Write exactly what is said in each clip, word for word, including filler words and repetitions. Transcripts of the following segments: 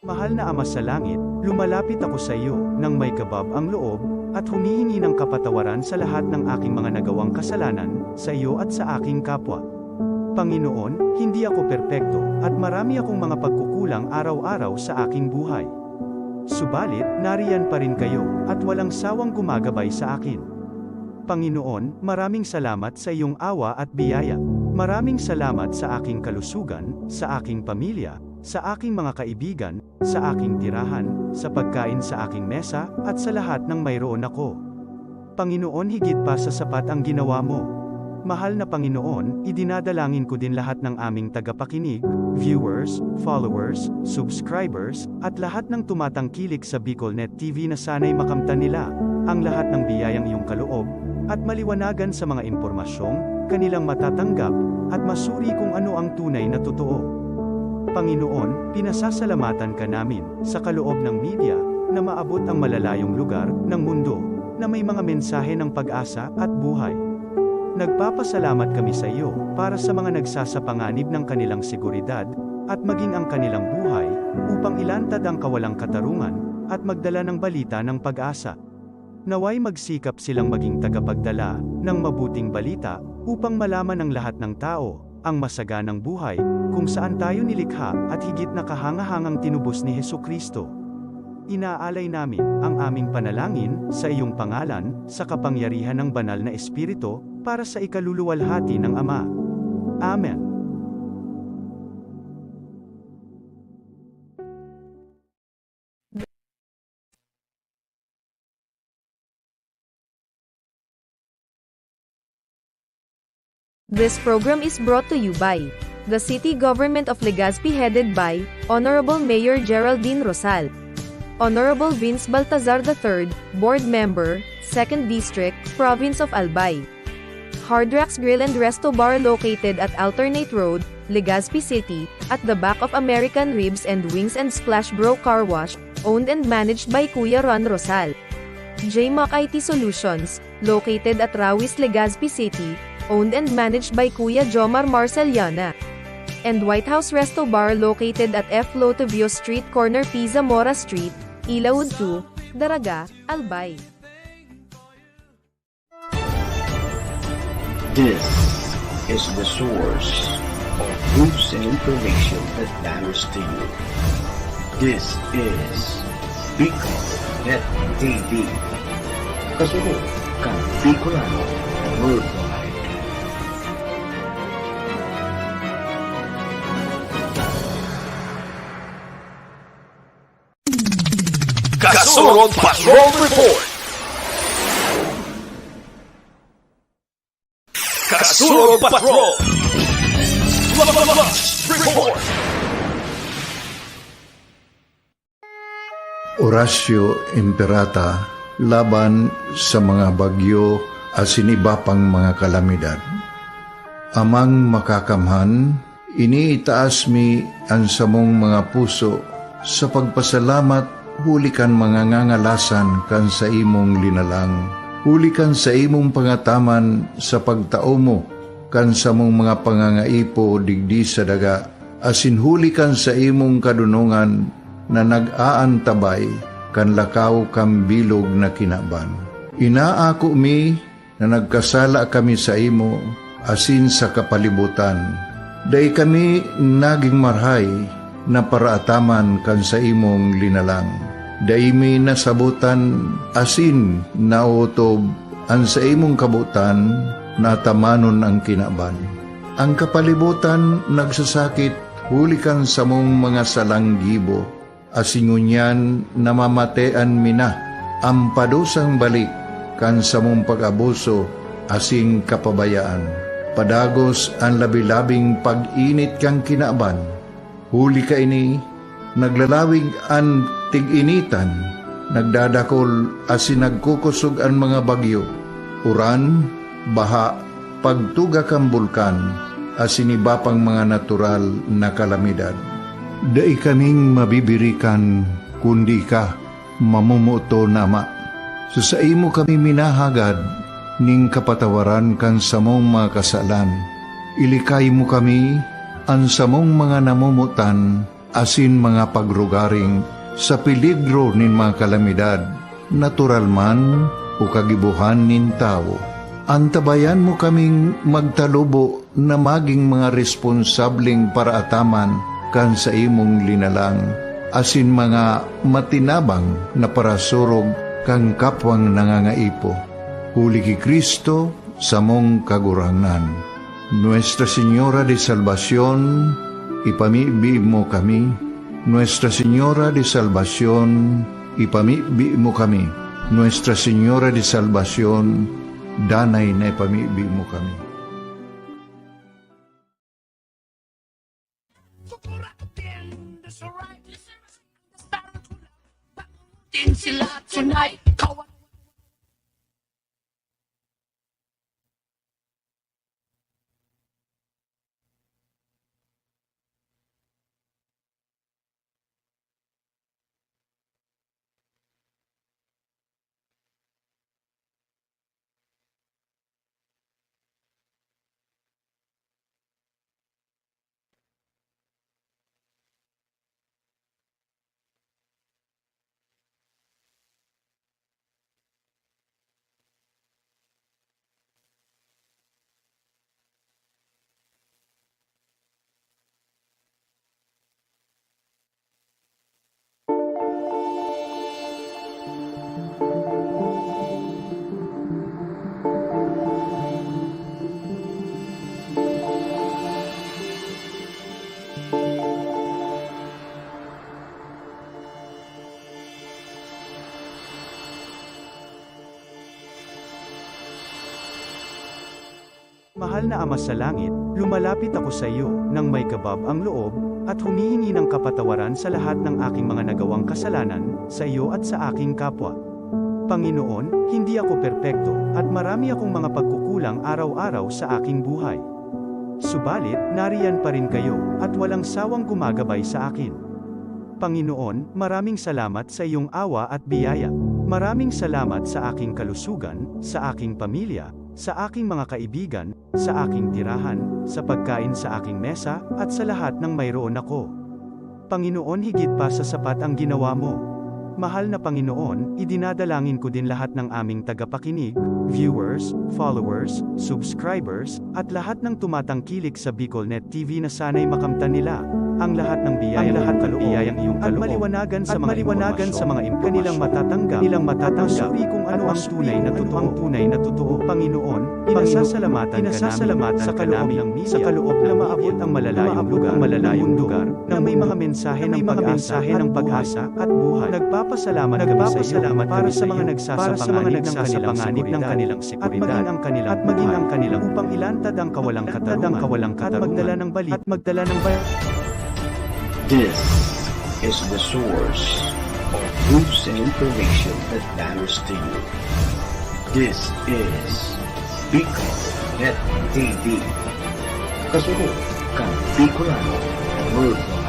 Mahal na Ama sa Langit, lumalapit ako sa iyo nang may kabab ang loob at humihingi ng kapatawaran sa lahat ng aking mga nagawang kasalanan sa iyo at sa aking kapwa. Panginoon, hindi ako perpekto at marami akong mga pagkukulang araw-araw sa aking buhay. Subalit, nariyan pa rin kayo at walang sawang gumagabay sa akin. Panginoon, maraming salamat sa iyong awa at biyaya. Maraming salamat sa aking kalusugan, sa aking pamilya, sa aking mga kaibigan, sa aking tirahan, sa pagkain sa aking mesa, at sa lahat ng mayroon ako. Panginoon, higit pa sa sapat ang ginawa mo. Mahal na Panginoon, idinadalangin ko din lahat ng aming tagapakinig, viewers, followers, subscribers, at lahat ng tumatangkilik sa BicolNet T V na sana'y makamtan nila ang lahat ng biyayang iyong kaloob, at maliwanagan sa mga impormasyong kanilang matatanggap, at masuri kung ano ang tunay na totoo. Panginoon, pinasasalamatan ka namin sa kaloob ng media na maabot ang malalayong lugar ng mundo na may mga mensahe ng pag-asa at buhay. Nagpapasalamat kami sa iyo para sa mga nagsasapanganib ng kanilang seguridad at maging ang kanilang buhay upang ilantad ang kawalang katarungan at magdala ng balita ng pag-asa. Naway magsikap silang maging tagapagdala ng mabuting balita upang malaman ng lahat ng tao ang masaganang buhay kung saan tayo nilikha at higit na kahangahangang tinubos ni Jesu-Cristo. Inaalay namin ang aming panalangin sa iyong pangalan, sa kapangyarihan ng Banal na Espiritu, para sa ikaluluwalhati ng Ama. Amen. This program is brought to you by the City Government of Legazpi, headed by Honorable Mayor Geraldine Rosal. Honorable Vince Baltazar the third, Board Member, Second District, Province of Albay. Hard Rocks Grill and Resto Bar, located at Alternate Road, Legazpi City, at the back of American Ribs and Wings and Splash Bro Car Wash, owned and managed by Kuya Ron Rosal. J Mac I T Solutions, located at Rawis, Legazpi City, owned and managed by Kuya Jomar Marceliana. And White House Resto Bar, located at F Lotovio Street, corner P Zamora Street, Ilaud two, Daraga, Albay. This is the source of news and information that matters to you. This is Bicol Net T V. Kasunod kan Bicolano Worldwide. Kasurog Patrol Report. Kasurog Patrol. Flash Report. Horacio Imperata laban sa mga bagyo asin iba pang mga kalamidad. Amang Makakamhan, iniitaas mi an samong mga puso sa pagpasalamat huli kan mga ngangalasan kan saimong linalang, huli kan saimong pangataman sa pagtao mo kan samong mga pangangaipo digdi sa daga, asin huli kan saimong kadonongan na nag-aantabay kan lakaw kan bilog na kinaban. Inaako mi na nagkasala kami saimo asin sa kapalibotan. Dai kami nagin marahay na paraataman kan saimong linalang. Dai mi nasabotan asin naotob an saimong kabotan na atamanon an kinaban. An kapalibotan nagsasakit huli kan samong mga salang gibo, asin ngunyan namamatean mi na an padusang balik kan samong pag-abuso asin kapabayaan. Padagos an labi-labing pag-init kan kinaban. Huli kaini, naglalawig an tig-initan, nagdadakol asin nagkukosog an mga bagyo, uran, baha, pagtuga kan bulkan, asin iba pang mga natural na kalamidad. Dai kaming mabibirikan, kundi ika, mamomoton na Ama. Sa saimo kami minahagad nin kapatawaran kan samong mga kasalan. Ilikay mo kami, an samong mga namomotan, asin mga pagrugaring sa peligro nin mga kalamidad, natural man o kagibohan nin tawo. Antabayan mo kaming magtalubo na magin mga responsableng paraataman kan saimong linalang, asin mga matinabang na parasurog kan kapwang nangangaipo. Huli ki Cristo, samong Kagurangnan. Nuestra Señora de Salvacion, ipamibi mo kami. Nuestra Señora de Salvacion, ipamibi mo kami. Nuestra Señora de Salvacion, danay na ipamibi mo kami. Mahal na Ama sa Langit, lumalapit ako sa iyo nang may kabab ang loob at humihingi ng kapatawaran sa lahat ng aking mga nagawang kasalanan sa iyo at sa aking kapwa. Panginoon, hindi ako perpekto at marami akong mga pagkukulang araw-araw sa aking buhay. Subalit, nariyan pa rin kayo at walang sawang gumagabay sa akin. Panginoon, maraming salamat sa iyong awa at biyaya. Maraming salamat sa aking kalusugan, sa aking pamilya, sa aking mga kaibigan, sa aking tirahan, sa pagkain sa aking mesa, at sa lahat ng mayroon ako. Panginoon, higit pa sa sapat ang ginawa mo. Mahal na Panginoon, idinadalangin ko din lahat ng aming tagapakinig, viewers, followers, subscribers, at lahat ng tumatangkilik sa BicolNet T V na sana'y makamtan nila ang lahat ng biyayang iyong kaloob at maliwanagan sa mga impormasyon na kanilang matatanggap, kanilang matatanggap at masuri kung ano ang tunay na totoo. Panginoon, pinasasalamatan ka namin sa kaloob ng media na maabot ang malalayong lugar, ang malalayong lugar na may mga mensahe ng pag-asa at buhay. Nagpapasalamat kami sa iyo para sa mga nagsasapanganib ng kanilang seguridad at maging ang kanilang, at maging ang kanilang upang ilantad ang kawalang katarungan at magdala ng bali-, at magdala ng bal- This is the source of news and information that matters to you. This is Bicol Net T V. Kasunod kan Bicolano Worldwide.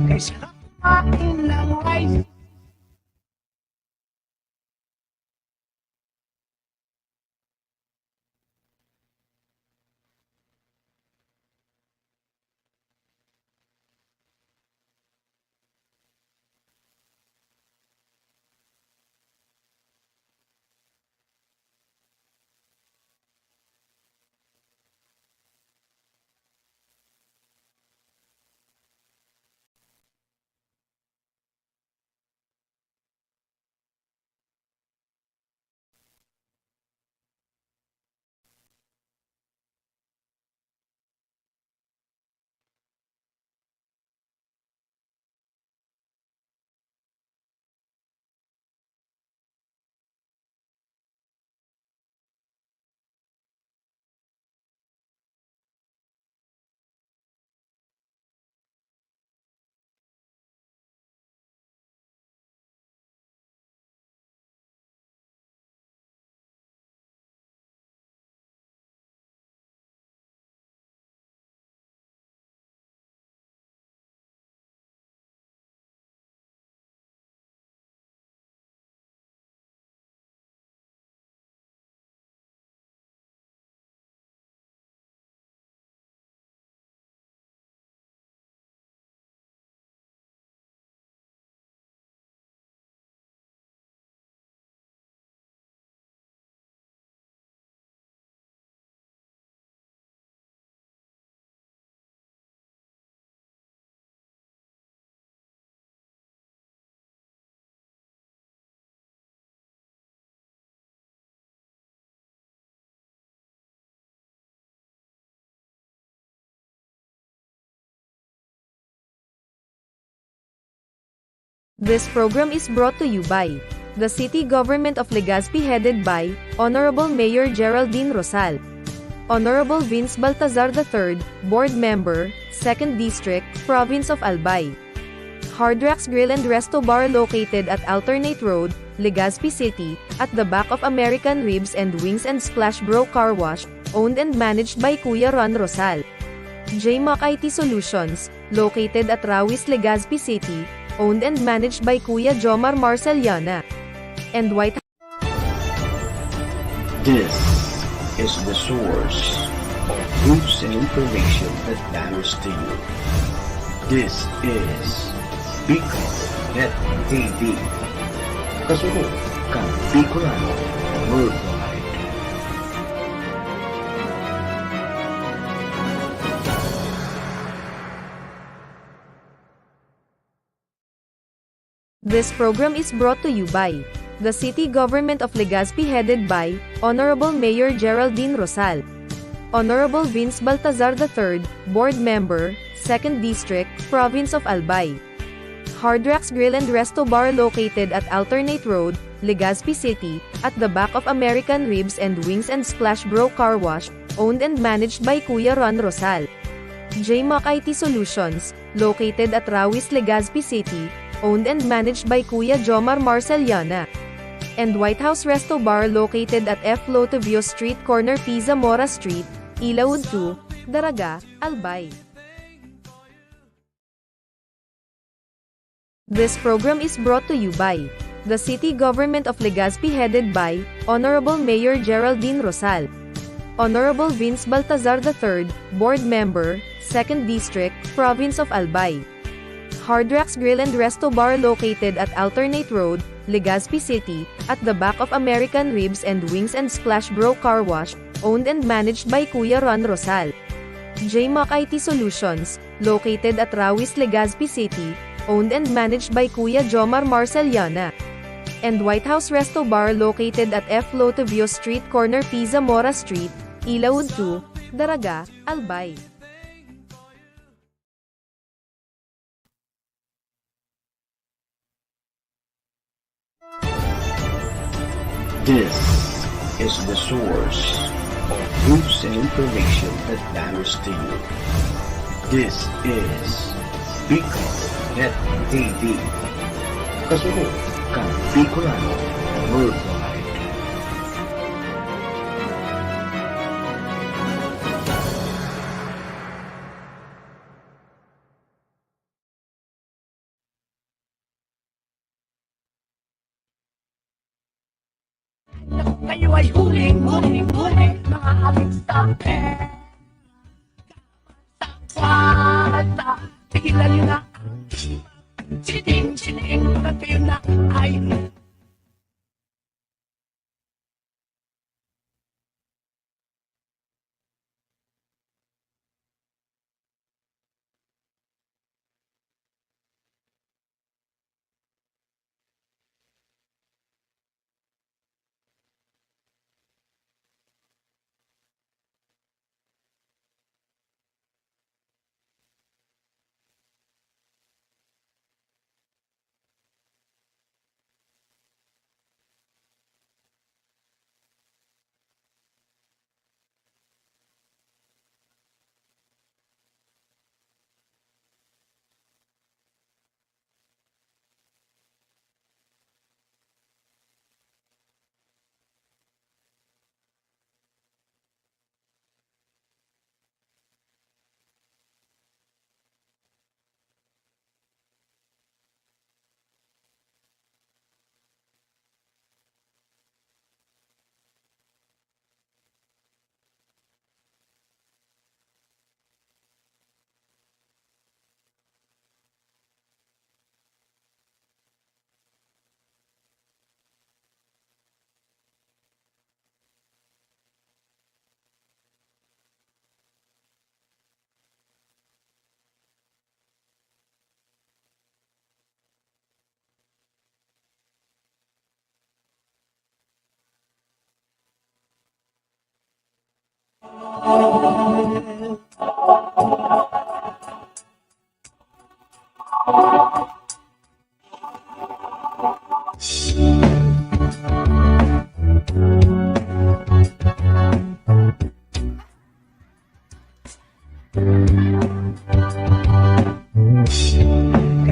Kaysa ka kumain ng rice. This program is brought to you by the City Government of Legazpi, headed by Honorable Mayor Geraldine Rosal, Honorable Vince Baltazar the third, Board Member, Second District, Province of Albay. Hard Rocks Grill and Resto Bar, located at Alternate Road, Legazpi City, at the back of American Ribs and Wings and Splash Bro Car Wash, owned and managed by Kuya Ron Rosal. J Mac I T Solutions, located at Rawis, Legazpi City, owned and managed by Kuya Jomar Marceliana. And White This is the source of news and information that matters to you. This is Bicol Net T V. Kasunod kan Bicolano Worldwide. This program is brought to you by the City Government of Legazpi, headed by Honorable Mayor Geraldine Rosal, Honorable Vince Baltazar the third, Board Member, Second District, Province of Albay. Hard Rocks Grill and Resto Bar, located at Alternate Road, Legazpi City, at the back of American Ribs and Wings and Splash Bro Car Wash, owned and managed by Kuya Ron Rosal. J Mac I T Solutions, located at Rawis, Legazpi City, owned and managed by Kuya Jomar Marceliana. And White House Resto Bar, located at F Lotovio Street, corner P Zamora Street, Ilaud two, Daraga, Albay. This program is brought to you by the City Government of Legazpi, headed by Honorable Mayor Geraldine Rosal, Honorable Vince Baltazar the third, Board Member, Second District, Province of Albay. Hard Rocks Grill and Resto Bar, located at Alternate Road, Legazpi City, at the back of American Ribs and Wings and Splash Bro Car Wash, owned and managed by Kuya Ron Rosal. J Mac I T Solutions, located at Rawis, Legazpi City, owned and managed by Kuya Jomar Marceliana. And White House Resto Bar, located at F Lotovio Street, corner P Zamora Street, Ilaud two, Daraga, Albay. This is the source of news and information that matters to you. This is Bicol Net T V. Kasunod kan Bicolano Worldwide. Naku, kayo ay huling, huling, huling mga adik sa akin. Sa kwarta, tigilan niyo na ang chiding, chiding, kayo na ay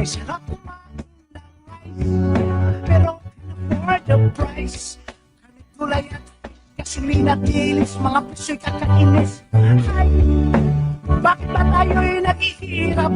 Sarap kumain ng rice, pero can afford the price. Gulay at gasolina, dilis, mga pisoy kakainis. Ay, bakit ba tayo'y naghihirap?